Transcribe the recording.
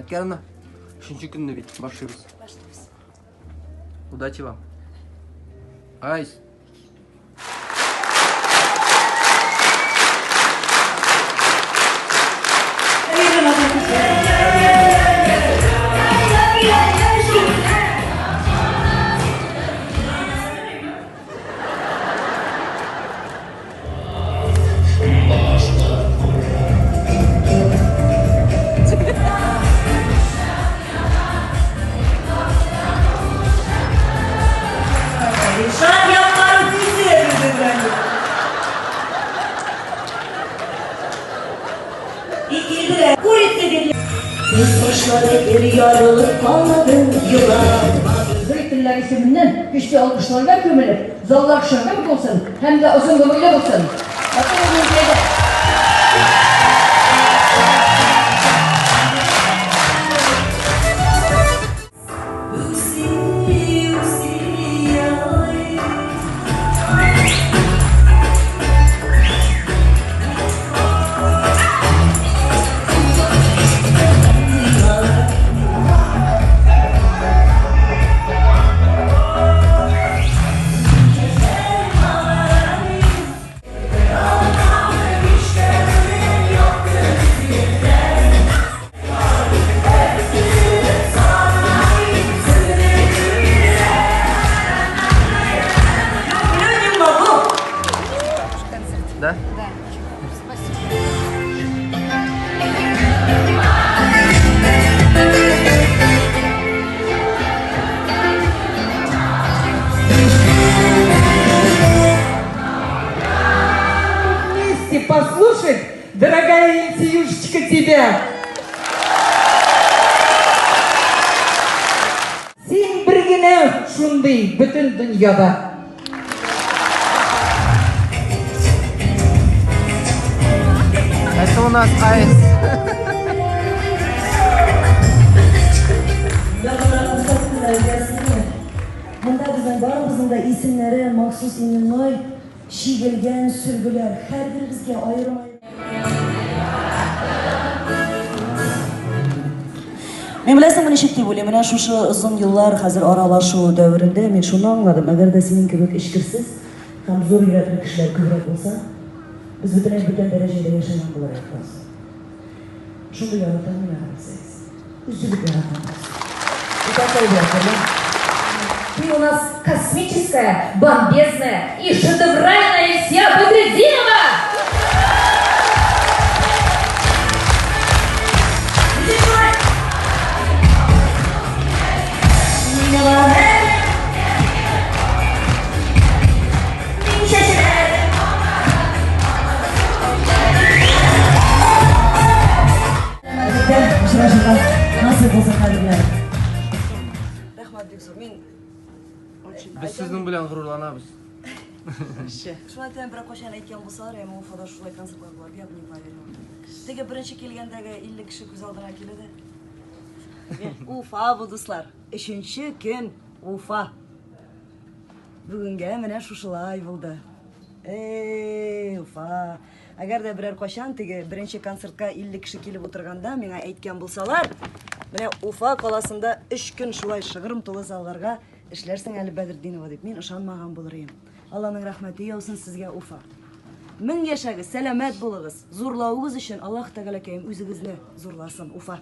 Ядкәрна. Өченче көнне бит башлыйбыз. Башлыйбыз. Удачи вам. Айс. Зрительләр исеменнән көчле алкышларга күмелеп, заллар шыгрым булсын һәм дә озын гомерле булсын. Матур Олимпиада! Не могу. Да? Да. Спасибо. Вместе послушать, дорогая Интиюшечка, тебя. Син бер генә шундый бөтен дөньяда. Это у нас айс. Монда безнең барыбызның да исемнәре махсус именной чигелгән сөлгеләр. Һәрберебезгә аерым Мин беләсеңме ничек дип уйлыйм, менә шушы озын еллар хәзер аралашу дәверендә мин шуны аңладым, әгәр дә синең кебек эчкерсез һәм зур йөрәкле кешеләр күбрәк булса, без бөтенләй бүтән дәрәҗәдә яшәгән булыр идек. Шундый яратам мин аны, белсәгез. Өзелеп яратам. Ты у нас космическая, бомбезная и шедевральная Ильсия Бадретдинова! Очрашырга насыйп булсын, кадерләр. Рәхмәт бик зур. Мин Без сезнең белән горурланабыз. Шулай итеп, берәр кайчан әйткән булсалар, әмма Уфада шулай концертлар була, я бы не поверила. Теге беренче килгәндәге 50 кеше күз алдына килде дә. Уфа бу, дуслар. Өченче көн Уфа. Бүгенгә менә шушылай булды. Эй, Уфа. Әгәр дә берәр кайчан теге беренче концертка 50 кеше килеп утырганда миңа әйткән булсалар, менә Уфа каласында 3 көн шулай шыгрым тулы залларга эшләрсең әле Бәдретдинова дип, мин ышанмаган булыр идем. Алланың рәхмәте яусын сезгә, Уфа. Мең яшәгез, сәламәт булыгыз. Зурлавыгыз өчен Аллаһ Тәгаләкәем үзегезне зурласын, Уфа.